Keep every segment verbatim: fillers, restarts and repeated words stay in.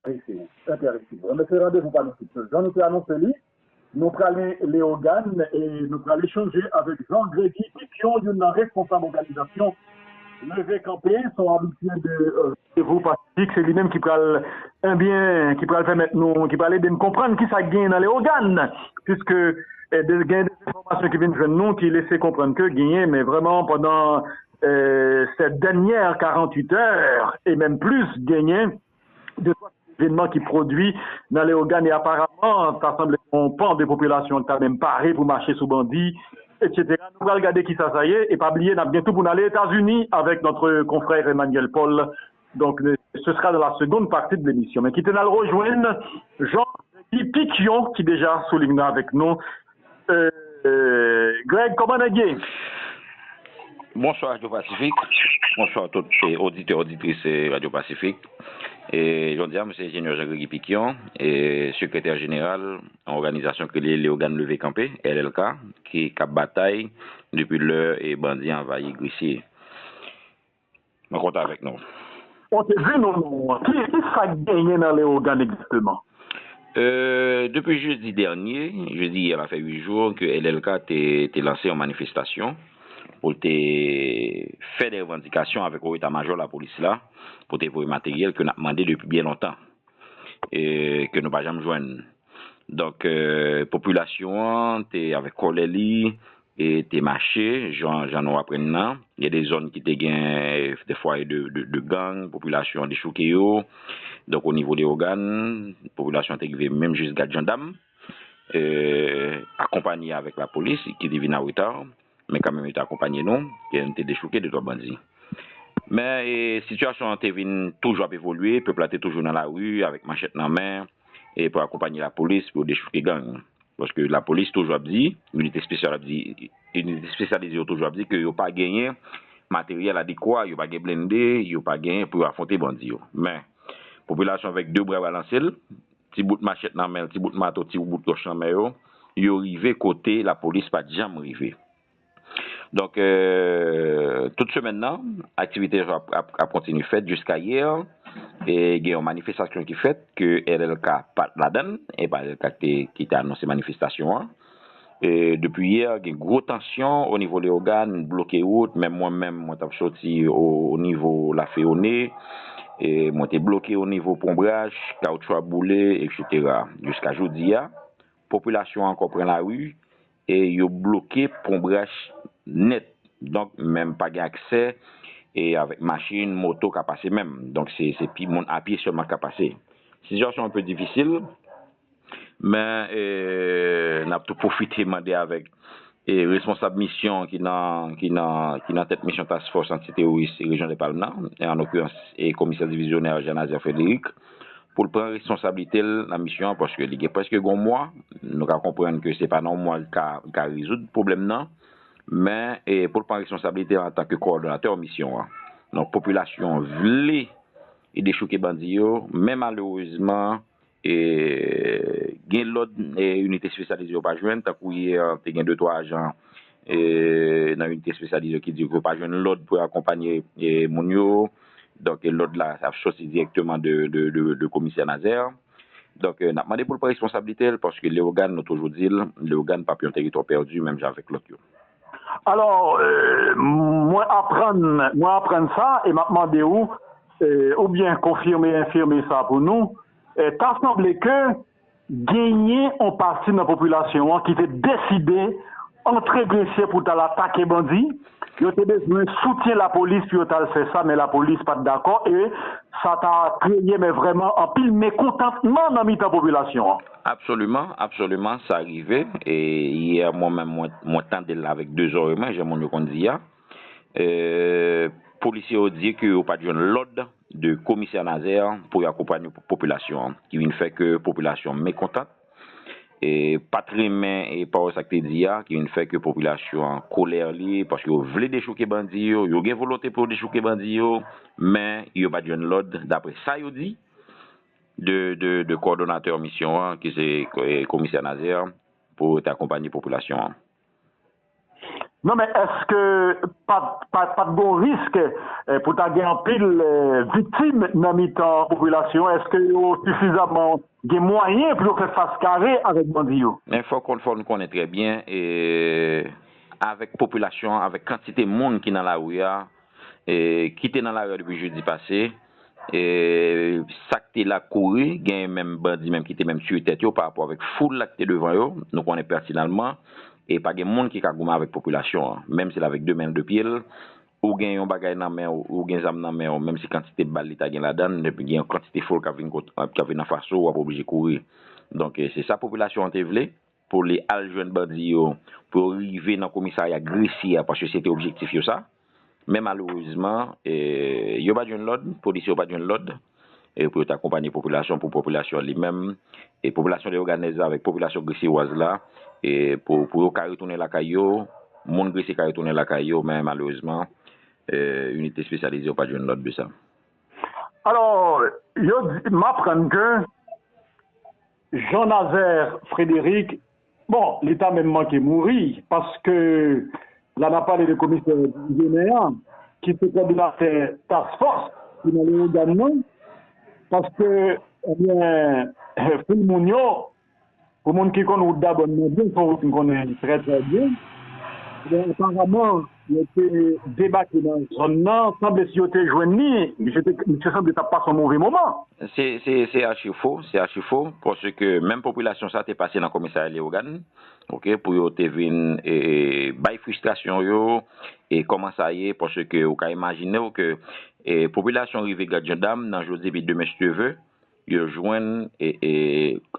enterese w. Enterese w. Ebyen, se randevou pa nou tout. Jan nou te anonse li, nou prale Leyogàn e nou prale echange avèk Jean Gregy Pétion, youn nan responsab òganizasyon Leve Kanpe, se yon abitye de euh, randevou pasifik, se li menm ki pral, ebyen, ki pral pèmèt nou, ki pral ede n konprann ki sa k genyen nan Leyogàn, piske eh, de, gen de enfòmasyon ki vin jwenn nou ki lese konprann ke genyen, men vrèman pandan eh, ces dernières quarante-huit heures, e menm plis, genyen de twa evènman ki pwodui nan Leyogàn e aparaman, ta sanble yon pan de popilasyon ki ta menm pare pou mache sou bandi, etsetera. Nou pral gade ki sa sa ye, e pa bliye, n ap gen tou pou n ale Etazini avèk notre confrère Emmanuel Paul. Donc, euh, ce sera dans la seconde partie de l'émission. Men kite n al rejwenn Jean Guy Piquion ki deja sou liy nan avèk nou. Euh, Greg, kòman nèg ye? Bonswa Radyo Pasifik. Bonswa tout eh, oditè, oditris eh, Radyo Pasifik. E jodi a, mwen se enjenyè Jean Gregy Piquion, e sekretè jeneral yon òganizasyon ki rele Leyogàn Leve Kanpe, L L K, ki k ap batay depi lè e bandi anvayi Gresye. Mwen kontan avèk nou. Ok, di nou non an. Ki, ki sa k genyen nan Leyogàn egzakteman? Euh, depi jedi dènye, jedi yè la fè uit jou ke L L K te, te lanse yon manifestasyon pou te fè de revandikasyon avèk o eta majò lapolis la pou te voye materyèl ke n ap mande depi byen lontan e ke nou pa janm jwenn. Donk, euh, popilasyon an te avèk kòlè li e te mache, jan, jan nou aprann nan. Gen de zòn ki te gen de fwaye de, de, de gang, popilasyon an dechouke yo. Donk, o nivo Leyogàn, popilasyon an te rive menm jis gad jandam, euh, akonpanye avèk lapolis ki te vin an reta, men kanmenm yo te akonpanye nou, ke nou te dechouke de twa bandi. Men e, sitiyasyon an te vin toujou ap evolye, pèp la te toujou nan lari avèk machèt nan men e pou akonpanye lapolis pou yo dechouke gang. Paske lapolis toujou ap di, inite espesyal ap di, inite espesyalize yo toujou ap di ke yo pa genyen materyèl adekwa, yo pa gen blende, yo pa genyen pou yo afwonte bandi yo. Men, popilasyon avèk de bra balanse l, ti bout machèt nan men l, ti bout mato, ti bout wòch nan men yo, yo rive kote lapolis pa t janm rive. Donk, euh, tout semèn nan, aktivite yo ap, ap, ap kontinye fèt jiska yè. E gen yon manifestasyon ki fèt ke L L K pa t ladan l, e pa L L K ki te, ki te anonse manifestasyon an. E depi yè, gen gwo tansyon o nivo Leyogàn, bloke wout, menm mwen menm, mwen t ap soti o, o nivo Lafeyone, e mwen te bloke o nivo Pon Brach, kawoutchou ap boule, etsetera. Jiska jodi a, popilasyon an ankò pran lari, e yo bloke Pon Brach nèt. Donk, menm pa gen aksè e avèk machin, moto ka pase menm. Donk, se, se pi moun apye sèlman k ka pase. Sitiyasyon an pe difisil, men e, n ap tou pwofite mande avèk e, responsab misyon ki nan, ki nan, ki nan tèt misyon Task Force Antiteworis Rejyon Dèpalm nan, e an okirans e, komisè divizyonè Jean Nazaire Frédéric, pou l pran responsablite l nan misyon an, paske li gen prèske gen yon mwa, nou ka konprann ke se pa nan yon mwa li ka, li ka rezoud pwoblèm nan, men e, pou l pran responsablite l antanke kowòdonatè misyon an. Donk, popilasyon vle e dechouke bandi yo, men malerezman, e, gen lòd e, inite espesyalize yo pa jwenn, tankou yè, te gen de twa ajan e, nan inite espesyalize yo ki di yo pa jwenn lòd pou yo akonpanye e, moun yo. Donk, lòd la ap soti dirèkteman de, de, de, de komisè Nazaire. Donk, n ap mande pou l pran responsablite l, paske Leyogàn, nou toujou di l, Leyogàn p ap yon teritwa pèdi, menm jan avèk lòt yo. Alò, euh, mwen aprann, mwen aprann sa, e m ap mande w, euh, oubyen konfime, enfime sa pou nou. Euh, ta sanble ke genyen yon pati nan popilasyon an ki te deside antre Gresye pou t al atake bandi. Yo te bezwen soutyen lapolis pou yo t al fè sa, men lapolis pa t dakò, e sa ta kreye, men vrèman, anpil mekontantman nan mitan popilasyon an. Absoliman, absoliman, sa rive. E yè, mwen menm, mwen, mwen tande l avèk de zòrèy mwen, jan moun yo konn di a. E, polisye yo di ke yo pa t jwenn lòd de komisè Nazaire pou yo akonpanye popilasyon an, ki vin fè ke popilasyon an mekontan. E pa t renmen e pawòl sa k te di a, ki vin fè ke popilasyon an kolè li, paske yo vle dechouke bandi yo, yo gen volonte pou yo dechouke bandi yo, men yo pa t jwenn lòd, daprè sa yo di, de, de, de kowòdonatè misyon an, ki se e, komisè Nazaire, pou te akonpanye popilasyon an. Non, men èske pa, pa, pa t gon risk eh, pou ta gen anpil eh, viktim nan mitan popilasyon? Èske yo sifizaman gen mwayen pou yo fè fas kare avèk bandi yo? Men fò konn, fò nou konnen trè byen, e, avèk popilasyon an, avèk kantite moun ki nan lari a, e, ki te nan lari a depi jedi pase, e, sa k te la kouri, gen menm bandi menm ki te menm tiye tèt yo pa rapò avèk foul la ki te devan yo, nou konnen pètinalman, e pa gen moun ki ka goumen avèk popilasyon an, menm si l avèk de men l, de pye l, ou gen yon bagay nan men w, ou gen zam nan men w, menm si kantite bal li ta gen ladan l, epi gen yon kantite foul k ap vin kot, k ap vin anfas ou, w ap oblije kouri. Donk, e, se sa popilasyon an te vle, pou li al jwenn bandi yo, pou yo rive nan komisarya Gresye a, paske se te objektif yo sa. Men malerezman, e, yo pa t jwenn lòd, polisye yo pa t jwenn lòd, e, pou yo ta akonpanye popilasyon, pou popilasyon li menm, e popilasyon Leyogàn avèk popilasyon gresyewaz la, e, pou, pou yo ka retounen lakay yo, moun Gresye ka retounen lakay yo, men malerezman, e, inite espesyalize yo pa t jwenn lòd de sa. Alò, yo di, m aprann ke Jean Nazaire Frédéric, bon, li ta menm manke mouri, paske la n ap pale de komisè divizyoner an, ki se kòdonatè task force ki nan Leyogàn nan, paske, ebyen, foul moun yo, pou moun ki konn wout Dabòn nan byen, se yon wout m konnen trè, trè byen, ebyen, aparaman, yo te debake nan zòn nan, sanble si yo te jwenn li, misye te, misye sanble t ap pase yon move moman. Se, se, se achi fo, se achi fo, paske menm popilasyon sa te pase nan komisarya Leyogàn, oke, pou yo te vin e, e, bay fristrasyon yo, e kòman sa ye, paske ou ka imajine w ke e, popilasyon rive gad jandam nan jodi epi demen si Dye vle, yo jwenn, e, e,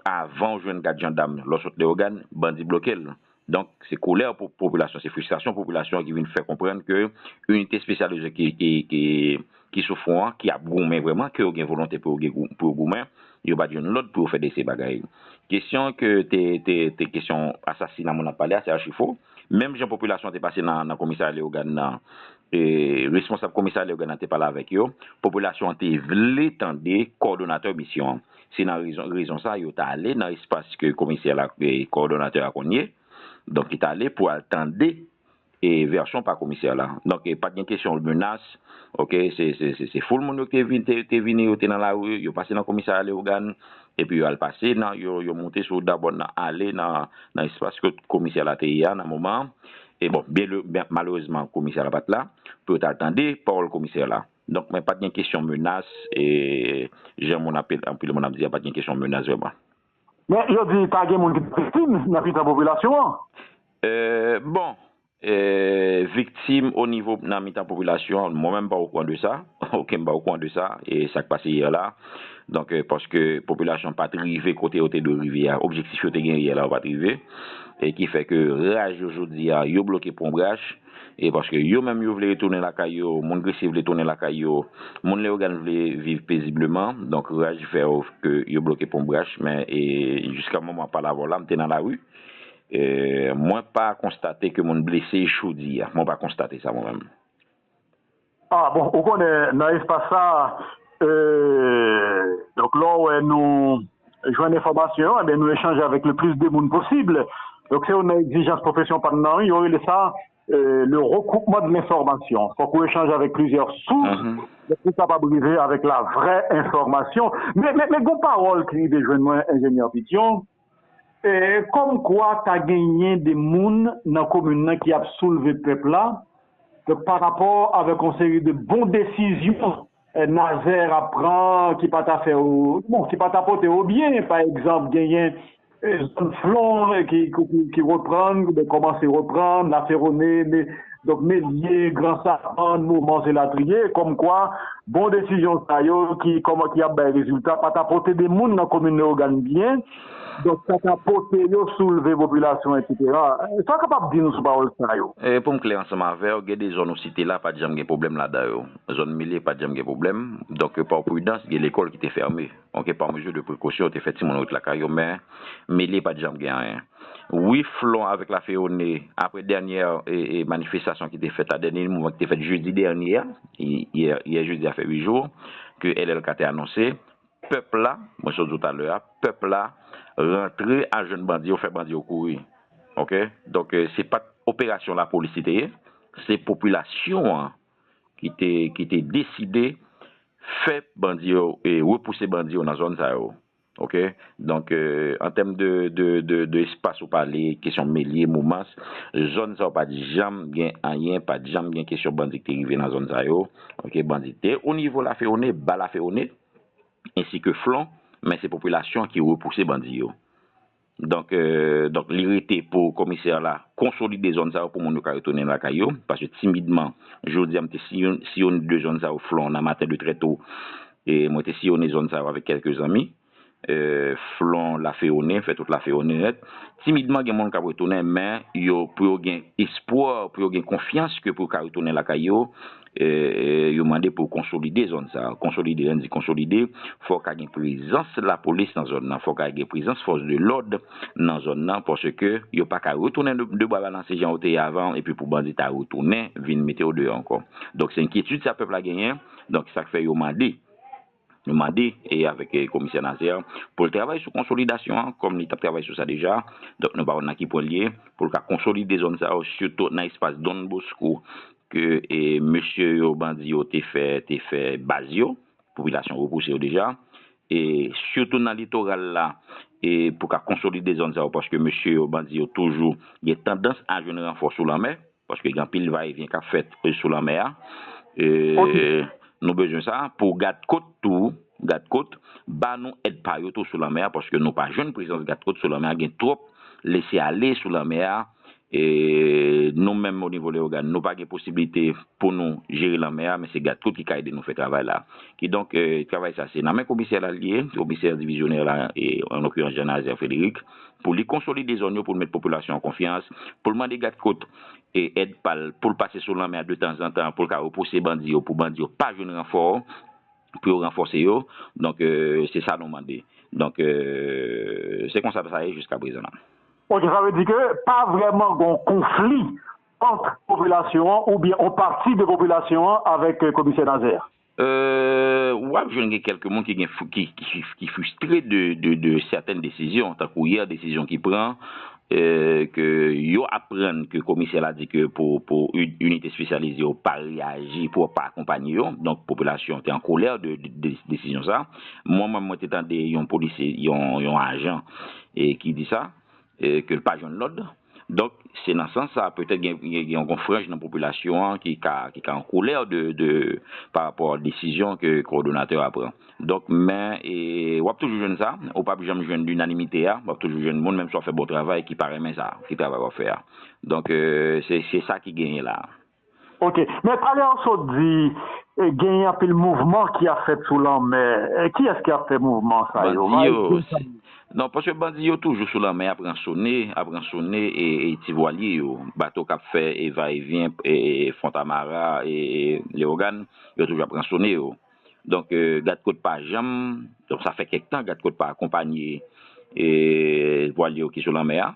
avan w jwenn gad jandam, lè w sot Leyogàn, bandi bloke l. Donk, se kolè pou popilasyon, se fristrasyon popilasyon ki vin fè konprann ke inite espesyalize ki, ki, ki, ki sou fwon an, ki ap goumen vrèman, ke yo gen volonte pou yo, gen, pou yo goumen, yo pa t jwenn lòd pou yo fè de se bagay. Kesyon ke te, te, te kesyon asasina moun ap pale a, se achi fo. Menm jan popilasyon te pase nan, nan komisarya Leyogàn nan, e, responsab komisarya Leyogàn nan te pale avèk yo, popilasyon an te vle tande kòdonatè misyon an. Se nan rezon, rezon sa yo t ale nan espas ke komisè la, e, kòdonatè a konn ye. Donk, li t ale pou al tande, e, vèsyon pa komisè la. Donk, e, pa t gen kesyon menas, oke, se, se, se, se foul moun yo ki te vin, te, te vini, yo te nan lari, yo pase nan komisarya Leyogàn, epi yo al pase nan, yo, yo monte sou Dabòn nan, ale nan, nan espas kot komisè la te ye a nan moman an. E bon, byen, byen, malerezman, komisè la pa t la, pou yo t al tande pawòl komisè la. Donk, men pa t gen kesyon menas, e, jan moun ap, anpil moun ap di a, pa t gen kesyon menas vrèman. Men yo di ta gen moun ki te viktim nan mitan popilasyon an. E, bon, e, viktim o nivo nan mitan popilasyon, mwen menm m pa okouran de sa. Oke, m pa okouran de sa. E sa k pase yè la. Donk, e, paske popilasyon pa t rive kote yo te dwe rive a. Objektif yo te gen yè la, yo pa t rive. E ki fè ke raj yo jodi a, yo bloke Pon Brach. E paske yo menm yo vle retounen lakay yo, moun Gresye vle tounen lakay yo, moun Leyogàn vle viv pezibleman. Donk, raj fè yo ke yo bloke Pon Brach. Men, e, jiska moman pale avè w la, m te nan lari. E, mwen pa konstate ke moun blese jodi a. Mwen pa konstate sa mwen menm. Ah, bon, ou konnen, nan espas sa, e, donk, lè w wè nou jwenn enfòmasyon yo, ebyen, nou echanje avèk le plis de moun posib. Donk, se youn nan egzijans pwofesyon pa n nan, wi, yo rele sa, e, le regroupement de l'information. Fòk ou echanje avèk plizyè sous, mhm, pou w kapab rive avèk la vrè enfòmasyon. Men, men, men, gon pawòl ki rive jwenn mwen, enjenyè Pityon, e, kòmkwa ta genyen de moun nan komin nan ki ap soulve pèp la, donk, pa rapò avèk yon seri de bon desizyon, e, Nazaire ap pran, ki pa ta fè, bon, ki pa ta pote yo byen. Pa egzanp, genyen, e, zòn Flon, e, ki, ki, ki, ki reprann, ki kòmanse reprann, Laferone, men, donk, Melye, Gran Savann, Moman, elatriye, kòmkwa, bon desizyon sa yo ki, kòman, ki ap bay rezilta, pa ta pote de moun nan komin Leyogàn byen, donk, sa ta pote yo soulve popilasyon, etsetera. Sa w kapab di nou sou pawòl sa yo? E, pou m klè ansanm avè w, gen de zòn ou site la, pa t janm gen pwoblèm ladan yo. Zòn Melye pa t janm gen pwoblèm. Donk, pa pridans, gen lekòl ki te fèmen. Donk, pa mezi de prekosyon, yo te fè timoun yo ret lakay yo, men Melye pa t janm gen anyen. Wi, Flon avèk Laferone, apre dènyè, e, e, manifestasyon ki te fèt la, dènye mouvman ki te fèt jedi dènye a, yè, yè jedi a fè uit jou, ke L L K te anonse, pèp la, mwen sot di w talè a, pèp la rantre al jwenn bandi yo, fè bandi yo kouri. Oke? Donk, e, se pa t operasyon lapolis li te ye, se popilasyon an ki te, ki te deside fè bandi yo, e, repouse bandi yo nan zòn sa yo. Oke? Donk, e, an tèm de, de, de, de espas ou pale, kesyon Melye, Moumans, zòn sa yo pa t janm gen anyen, pa t janm gen kesyon bandi ki te rive nan zòn sa yo. Oke? Bandi te o nivo Lafewone, ba Lafewone, ensi ke Flon, men se popilasyon ki repouse bandi yo. Donk, e, donk, li rete pou komisè la konsolide zòn sa yo pou moun yo ka retounen lakay yo, paske timidman, jodi a, m te siyon-, siyone de zòn sa yo, Flon, nan maten de trè to, e mwen te siyone zòn sa yo avèk kèlke zanmi, e, Flon, Lafewone, fè tout Lafewone nèt. Timidman, gen moun k ap retounen, men yo, pou yo gen espwa, pou yo gen konfyans ke pou yo ka retounen lakay yo, e, e, yo mande pou konsolide zòn sa. Konsolide, lè n di konsolide, fò ka gen prezans lapolis nan zòn nan, fò ka gen prezans fòs de lòd nan zòn nan, paske yo pa ka retounen de, de bra balanse jan yo te ye avan, epi pou bandi ta retounen vin mete yo deyò ankò. Donk, se enkyetid sa pèp la genyen, donk, sa k fè yo mande, yo mande, e avèk, e, komisè Nazer, pou l travay sou konsolidasyon an, kòm li t ap travay sou sa deja. Donk, nou pa konn nan ki pwen l ye, pou l ka konsolide zòn sa yo, sitou nan espas Don Bosco, ke, e, mesye yo, bandi yo te fè, te fè baz yo, popilasyon repouse yo deja, e sitou nan litoral la, e pou ka konsolide zòn sa yo, paske mesye yo, bandi yo toujou gen tandans a jwenn ranfò sou lanmè, paske gen anpil vayevyen k ap fèt, e, sou lanmè a. E, nou bezwen sa pou gadkòt tou, gadkòt, ba nou èd pa yo tou sou lanmè a, paske nou pa jwenn prezans gadkòt sou lanmè a, gen twòp lese ale sou lanmè a. E nou menm, o nivo Leyogàn, nou pa gen posiblite pou nou jere lanmè a, men se gadkòt ki ka ede nou fè travay la. Kidonk, e, travay sa se nan men komisè la l ye, komisè divizyonè la, e, an lokirans Jean Nazaire Frédéric, pou li konsolide zòn yo, pou l met popilasyon an konfyans, pou l mande gadkòt, e, èd pa l, pou l pase sou lanmè a de tanzantan, pou l ka repouse bandi yo, pou bandi yo pa jwenn ranfò, pou yo ranfòse yo. Donk, e, se sa nou mande. Donk, e, se konsa sa ye jiska prezan la. Ok, sa vle di ke pa vrèman gon konfli ant popilasyon an oubyen on pati de popilasyon an avèk, e, komisè Nazaire? E, w ap jwenn gen kèlke moun ki gen, ki, ki, ki fristre de, de, de sètèn desizyon, tankou yè desizyon ki pran, e, ke yo aprann ke komisè la di ke pou, pou inite espesyalize yo pa reyaji, pou yo pa akonpanye yo. Donk, popilasyon te an kolè de, de, de desizyon sa. Mwen menm, mwen te tande yon polisye, yon, yon ajan, e, ki di sa, e, ke l pa jwenn lòd. Donk, se nan sans sa, petèt gen, gen, gen yon franj nan popilasyon an ki ka, ki ka an kolè de, de, pa rapò a desizyon ke kowòdonatè a pran. Donk, men, e, w ap toujou jwenn sa, ou p ap janm jwenn linanimite a, w ap toujou jwenn moun, menm si w ap fè bon travay, ki pa renmen sa, ki travay w ap fè a. Donk, e, se, se sa ki genyen la a. Ok, men talè w sot di, e, genyen anpil mouvman ki ap fèt sou lanmè. E, kiyès ki ap fè mouvman sa yo? Bandi yo. Non, paske bandi yo toujou sou lanmè, ap ransone, ap ransone, e, e ti vwalye yo. Bato k ap fè, e, vayevyen, e, e, Fontamara, e, e, Leyogàn, yo toujou ap ransone yo. Donk, e, gadkòt pa janm, donk sa fè kèk tan, gadkòt pa akonpanye, e, vwalye yo ki sou lanmè a.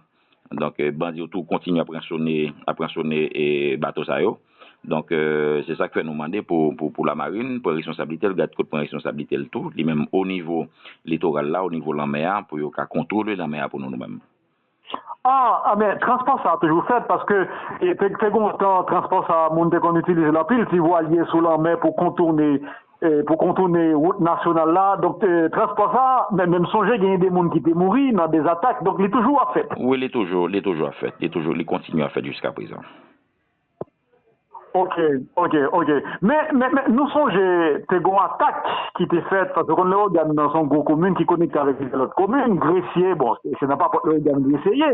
Donk, e, bandi yo tou kontinye ap ransone, ap ransone, e, bato sa yo. Donk, e, se sa k fè nou mande pou, pou, pou lamarin pran responsablite l, gadkòt pran responsablite l tou, li menm o nivo litoral la, o nivo lanmè a, pou yo ka kontwole lanmè a pou nou, nou menm. Ah, ah, men transpò sa a toujou fèt, paske, e, te, te gon tan, transpò sa a, moun te konn itilize l anpil, ti vwalye sou lanmè pou kontounen, e, pou kontounen wout nasyonal la. Donk, e, transpò sa a, men, men m sonje genyen de moun ki te mouri nan de zatak. Donk, li toujou ap fèt. Wi, li toujou, li toujou ap fèt. Li toujou, li kontinye ap fèt jiska prezan. Ok, ok, ok. Men, men, men nou sonje te gon atak ki te fèt, paske w konn Leyogàn nan se yon gwo komin ki konekte avèk plizyè lòt komin, Gresye, bon, se, se nan papòt Leyogàn Gresye ye.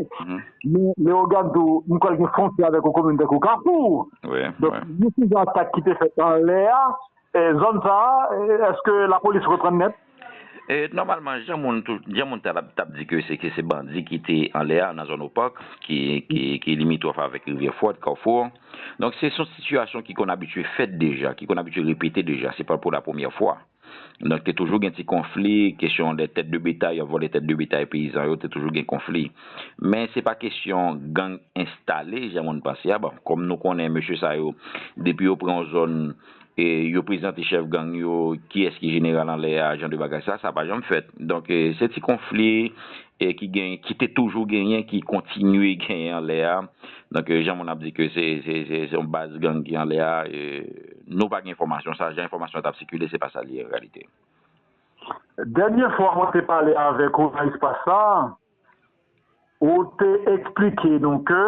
Men Leyogàn tou, m kwè l gen fwontyè avèk yon komin tankou Kafou. Donk, gen plizyè atak ki te fèt anlè a, e, zòn sa a, e, èske lapolis reprann nèt? E, nòmalman, jan moun tou, jan moun t ap, t ap di ke se, ke se bandi ki te anlè a, nan zòn Opak, ki, ki, ki limitwòf avèk Rivyè Fwad, Kafou. Donk, se, se yon sitiyasyon ki konn abitye fèt deja, ki konn abitye repete deja, se pa pou la premyè fwa. Donk, te toujou gen ti konfli, kesyon de tèt de betay, y ap vòlè tèt de betay peyizan yo, te toujou gen konfli. Men se pa kesyon gang enstale, jan moun panse a. Bon, kòm nou konnen mesye sa yo, depi yo pran yon zòn, e yo prezante chèf gang yo, kiyès ki jeneral anlè a, jan de bagay sa, sa pa janm fèt. Donk, e, se ti konfli, e ki gen, ki te toujou genyen, ki kontinye genyen anlè a. Donk, e, jan moun ap di ke se, se, se, se yon baz gang ki anlè a, e, nou pa gen enfòmasyon sa, jan enfòmasyon an t ap sikile, se pa sa l ye an reyalite. Dènye fwa mwen te pale avèk ou nan espas sa, ou te eksplike nou ke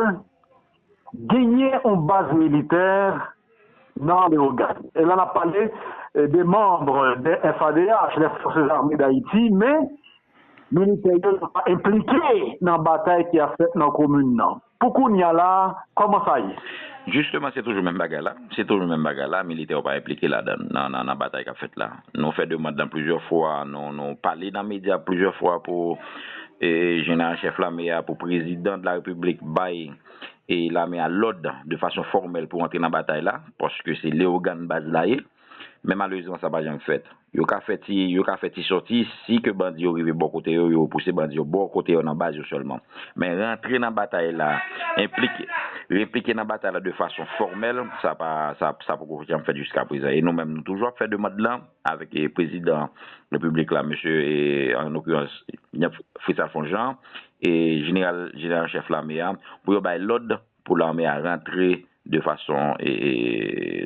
genyen yon baz militè nan Leyogàn. E la n ap pale de manm de F A D H, les Forces Armées d'Haïti, men militè yo pa enplike nan batay ki ap fèt nan komin nan. Pou kounye a la, kòman sa ye? Jisteman, se toujou menm bagay la. Se toujou menm bagay la. Militè yo pa enplike ladan nan, nan, nan batay k ap fèt la. Nou fè demann nan plizyè fwa, nou, nou pale nan medya plizyè fwa pou e, jeneral chèf lame a, pou prezidan de la repiblik bay e, lame a lòd de fason fòmèl pou antre nan batay la, paske se Leyogàn baz la ye. Men malerezman, sa pa janm fèt. Yo ka fè ti, yo ka fè ti sòti, si ke bandi yo rive bò kote yo, yo pouse bandi yo bò kote yo nan baz yo sèlman. Men rantre nan batay la, enplike, enplike nan batay la de fason fòmèl, sa pa, sa, sa poko janm fèt jiska prezan. E nou menm, nou toujou ap fè demann lan avèk e, prezidan repiblik la, mesye, e, an okirans, Fritz Alphonse Jean, e jeneral, jeneral chèf lame a, pou yo bay lòd pou lame a rantre de fason e, e,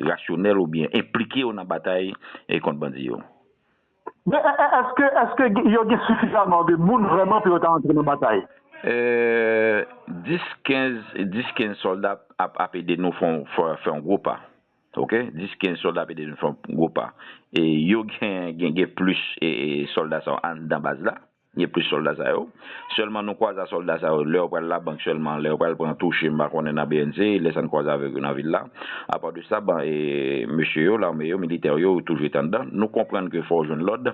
rasyonèl oubyen enplike yo nan batay e, kont bandi yo. Men e- e- èske èske yo gen sifizaman de moun vrèman pou yo ta antre nan batay? E, dis kenz, dis kenz sòlda ap, ap ede nou fè, fè, fè yon gwo pa. Ok? Dis kenz sòlda ap ede nou fè yon gwo pa. E yo gen, gen, gen plis e, e, sòlda sa yo anndan baz la. Gen plis sòlda sa yo. Sèlman nou kwaze a sòlda sa yo lè yo pral labank sèlman, lè yo pral pran touche, m pa konnen nan B N C, lè sa n kwaze avèk yo nan vil la. Apa de sa, ban, e, mesye yo, lame yo, militè yo, yo toujou ret anndan. Nou konprann ke fò yo jwenn lòd,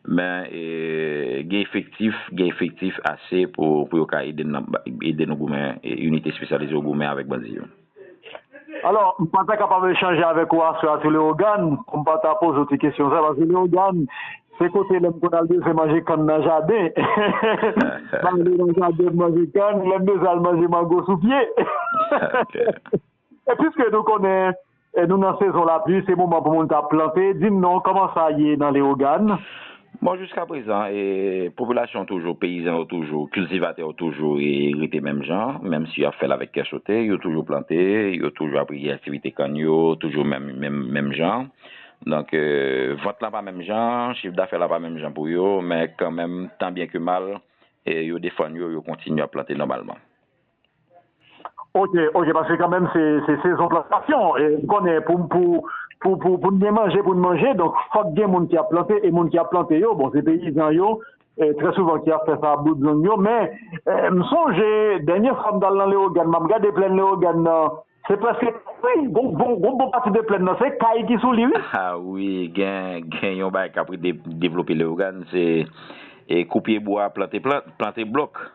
men e, gen efektif, gen efektif ase pou, pou yo ka ede n nan, ede nou goumen, e, inite espesyalize yo goumen avèk bandi yo. Alò, m pa ta kapab echanje avèk ou aswè a sou Leyogàn, pou m pa ta poze w ti kesyon sa, paske Leyogàn, se kote lè m konn al bezwen manje kann nan jaden. M ale nan jaden, m manje kann, lè m bezwen al manje mango sou pye. E piske nou konnen e, nou nan sezon lapli, se moman pou moun ta plante, di m non, kòman sa ye nan Leyogàn? Bon, jiska prezan, e, popilasyon toujou, peyizan yo toujou, kiltivatè yo toujou e, rete menm jan, menm si y ap fè l avèk kè sote, yo toujou plante, yo toujou ap reyaktivite kann yo, toujou menm, menm, menm jan. Donk, e, vant lan pa menm jan, chif dafè la pa menm jan pou yo, men kanmenm, tan byen ke mal, e, yo defann yo, yo kontinye ap plante nòmalman. Ok, ok, paske kanmenm se, se sezon plantasyon. E, m konnen pou, pou, pou, pou, pou n gen manje, pou n manje, donk fòk gen moun ki ap plante, e moun ki ap plante yo, bon, se peyizan yo, e, trè souvan ki ap fè sa bout zong yo, men e, m sonje, dènye fwa m t al nan Leyogàn, m ap gade plèn Leyogàn nan, se prèske, wi, gon, gon, gon bon pati de plèn nan, se kay ki sou li, wi. Ah wi, gen, gen yon bagay k ap de, devlope Leyogàn, se e, koupe bwa, plante plant, plante blòk.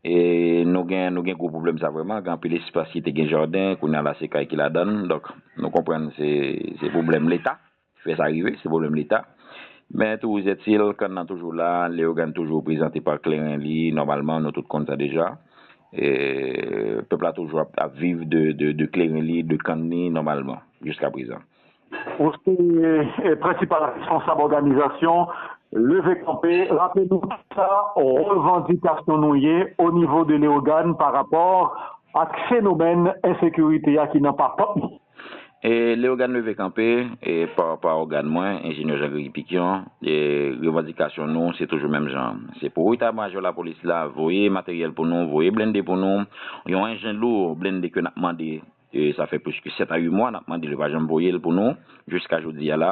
E nou gen, nou gen gwo pwoblèm sa vrèman. Gen anpil espas ki te gen jaden, kounye a la se kay ki ladan l. Donk, nou konprann se, se pwoblèm Leta ki fè sa rive, se pwoblèm Leta. Men toujou etil, kann nan toujou la, Leyogàn toujou reprezante pa kleren li, nòmalman, nou tout konn sa deja. E pèp la toujou ap, ap viv de, de, de kleren li, de kann li, nòmalman, jiska prezan. Ou se e, prensipal responsab òganizasyon Leve Kanpe. Raple nou kisa revandikasyon nou ye o nivo de Leyogàn pa rapò ak fenomèn ensekirite a ki nan papòt nou. E Leyogàn Leve Kanpe, e pa, pa ògàn mwen, enjenyè Jean Guy Picon, e revandikasyon nou se toujou menm jan. Se pou eta majò lapolis la voye materyèl pou nou, voye blende pou nou, yon enjin lou blende ke n ap mande. E sa fè plis ke sèt a uit mwa n ap mande l, yo pa janm voye l pou nou jiska jodi a la.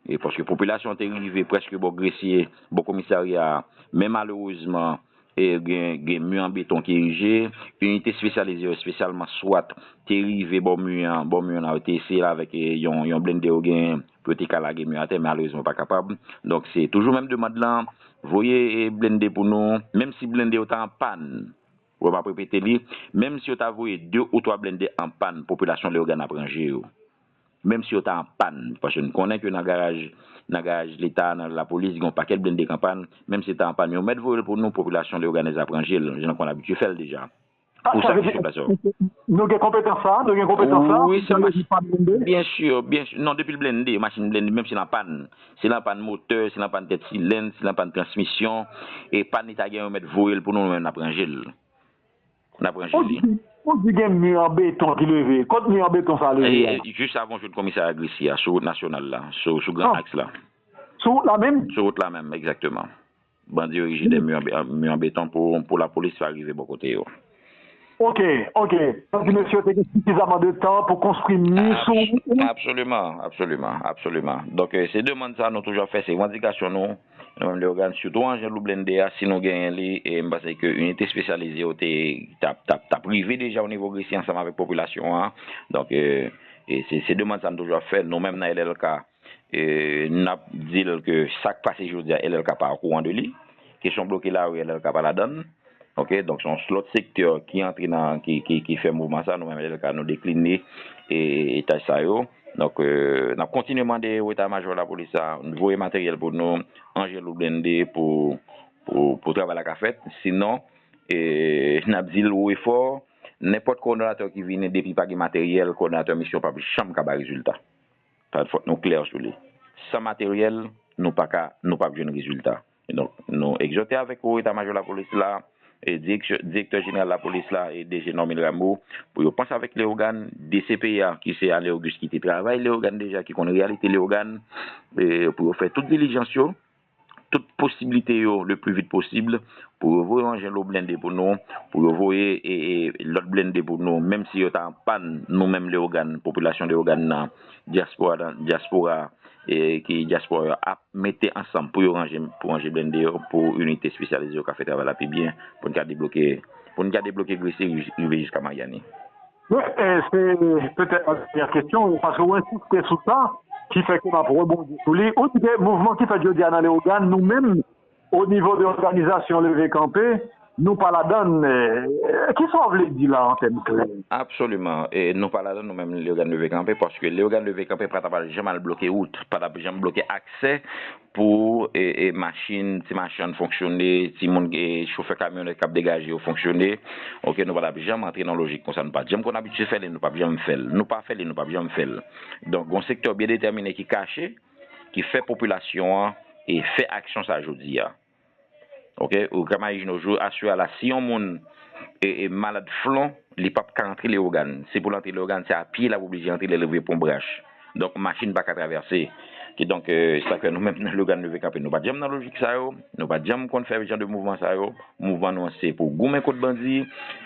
E paske popilasyon an te rive prèske bò Gresye, bò komisarya a, men malerezman, e gen, gen mi an beton ki erije. Inite espesyalize yo, espesyalman swat, te rive bò mi an, bò mi an la, yo te eseye l avèk e, yon, yon blende yo genyen pou yo te ka lage mi an atè, men malerezman pa kapab. Donk se toujou menm demann lan, voye e, blende pou nou, menm si blende yo ta an pàn, Wè, m ap repete li, menm si yo ta voye de ou twa blende an pàn, popilasyon Leyogàn ap ranje yo. Menm si yo ta an pàn, paske n konnen ke nan garaj, nan garaj Leta, nan lapolis, gen yon pakèt blende k an pàn, menm si yo ta an pàn, yo mèt voye l pou nou, popilasyon leyoganèz ap ranje l, jan n konn abitye fè l deja. Pou sakrifiye plas yo. Nou gen konpetans sa, nou gen konpetans sa. Wi, se machin blende. Byen si, byen si. Non, depi l blende, machin blende, menm si l an pàn, si l an pàn motè, si l an pàn tèt silenn, si l an pàn transmisyon, e pàn li ta gen, yo mèt voye l pou nou, nou menm n ap ranje l. N ap ranje li. Ou di gen mi an beton ki leve. Kot mi an beton sa leve a? Jis avan w jwenn komisarya Gresi a, sou wout nasyonal la, sou, sou gran aks la. Sou wout la menm? Sou wout la menm, egzakteman. Bandi yo erije de mi an, mi an beton pou, pou lapolis pa rive bò kote yo. Ok, ok. Sa vle di mesye yo te gen sifizaman de tan pou konstwi mi sou wout la? Absoliman, absoliman, absoliman. Donk, se demann sa nou toujou ap fè, se revandikasyon nou. Nou menm Leyogàn, sitou anjen lou blende a, si nou genyen li, e m panse ke inite espesyalize yo te t ap, t ap, t ap rive deja o nivo Gresi ansanm avèk popilasyon an. Donk, e, e se, se demann sa n toujou ap fè. Nou menm nan L L K, e, n ap di l ke sa k pase jodi a, L L K pa okouran de li. Kesyon bloke lari, L L K pa ladann. Ok, donk se yon lòt sektè ki antre nan, ki, ki, ki fè mouvman sa, nou menm L L K nou dekline e, etaj sa yo. Donk, e, n ap kontinye mande eta majò lapolis la voye materyèl pou nou, anjen lou blende pou, pou, pou travay la ka fèt. Sinon, e, n ap di l wo e fò, nenpòt kowòdonatè ki vini, depi pa gen materyèl, kowòdonatè misyon p ap janm ka bay rezilta. Fòk nou klè sou li. San materyèl, nou pa ka, nou p ap jwenn rezilta. Donk, nou egzòte avèk wo eta majò lapolis la, e direksyon, direktè jeneral lapolis la, e D G Normil Rameau, pou yo panse avèk Leyogàn, D C P A, ki se Alain Auguste ki te travay Leyogàn deja, ki konn reyalite Leyogàn, e pou yo fè tout dilijans yo, tout posiblite yo le pli vit posib, pou yo voye anjen lou blende pou nou, pou yo voye, e, e, lòt blende pou nou, menm si yo ta an pàn, nou menm Leyogàn, popilasyon Leyogàn nan, dyaspora, dyaspora, e, ki dyaspora yo ap mete ansanm pou yo ranje, pou ranje blende yo, pou inite espesyalize yo ka fè travay la pi byen, pou n ka debloke, pou n ka debloke Gresi rive jiska Maryani. Wi, e, se petèt ma dènyè kesyon, paske ou ensiste sou sa, ki fè ke m ap rebondi sou li. Ou di ke mouvman ki fèt jodi a nan Leyogàn, nou menm, o nivo de òganizasyon Leve Kanpe, nou pa ladann. E, kisa w vle di la an tèm klè? Absoliman. E nou pa ladann, nou menm Leyogàn Leve Kanpe, paske Leyogàn Leve Kanpe pa t ap janm al bloke wout, pa t ap janm bloke aksè pou, e, e, machin, ti machann fonksyone, ti moun, e, chofè kamyonèt k ap degaje yo fonksyone. Ok, nou pa t ap janm antre nan lojik konsa. Nou pa t janm konn abitye fè li, nou p ap janm fè l. Nou pa fè li, nou p ap janm fè l. Donk, gon sektè byen detèmine ki kache, ki fè popilasyon an, e, fè aksyon sa jodi a. Ok, ou ka imajine w jou aswè a la, si yon moun, e, e, malad flon, li p ap ka antre Leyogàn. Si pou l antre Leyogàn, se a pye l ap oblije antre lè l rive Pon Brach. Donk, machin pa ka travèse. Kidonk, e, sa fè nou menm nan Leyogàn Leve Kanpe, nou pa t janm nan lojik sa yo, nou pa t janm konn fè jan de mouvman sa yo. Mouvman nou an se pou goumen kont bandi,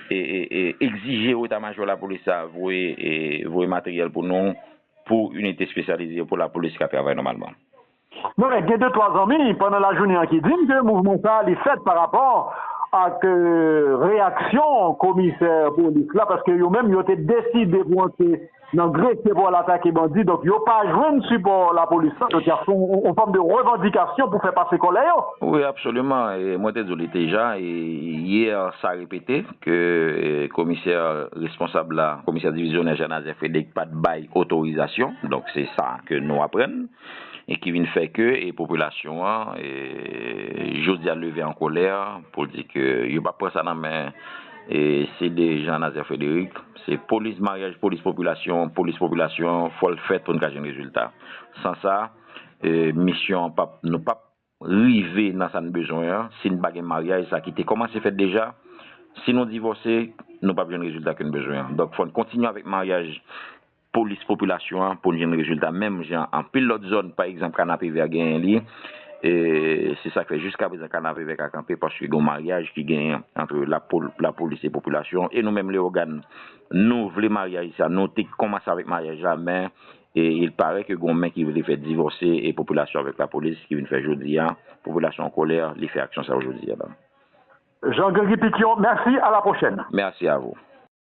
e, e, e egzije eta majò lapolis la voye, e, voye materyèl pou nou, pou inite espesyalize yo, pou lapolis ka travay nòmalman. Bon, gen de twa zanmi pandan lajounen an ki di m ke mouvman sa a li fèt pa rapò ak, e, reyaksyon komisè polis la, paske yo menm yo te deside pou antre nan Gresye pou al atake bandi, donk yo pa jwenn sipò lapolis la, donk y ap fè yon, yon fòm de revandikasyon pou fè pase kòlè yo. Wi, absoliman. E mwen te di w li deja, e yè sa repete ke, e, komisè responsab la, komisè divizyonè Jean Nazaire Frédéric pa t bay otorizasyon. Donk se sa ke nou aprann. E ki vin fè ke, e, popilasyon an, e, jodi a leve an kòlè pou l di ke yo p ap pran sa nan men, e, se de Jean Nazaire Frédéric, se polis maryaj, polis popilasyon, polis popilasyon, fò l fèt pou n ka jwenn rezilta. San sa, e, misyon an p ap, nou p ap rive nan sa n bezwen an, si n pa gen maryaj sa ki te kòmanse fèt deja. Si nou divòse, nou p ap jwenn rezilta ke n bezwen an. Donk, fò n kontinye avèk maryaj polis popilasyon an pou n jwenn rezilta menm jan anpil lòt zòn, pa egzanp, Kanapevè genyen li. E se sa k fè jiskaprezan Kanapevè ka kanpe, paske gen yon maryaj ki genyen ant lapol-, lapolis e popilasyon. E nou menm Leyogàn, nou vle maryaj sa, nou te kòmanse avèk maryaj la, men, e il paraît ke gen yon men ki vle fè divòse e popilasyon avèk lapolis, ki vin fè jodi a, popilasyon an kòlè, li fè aksyon sa yo jodi a la. Jean Gregory Pition, merci, à la prochaine. Merci à vous.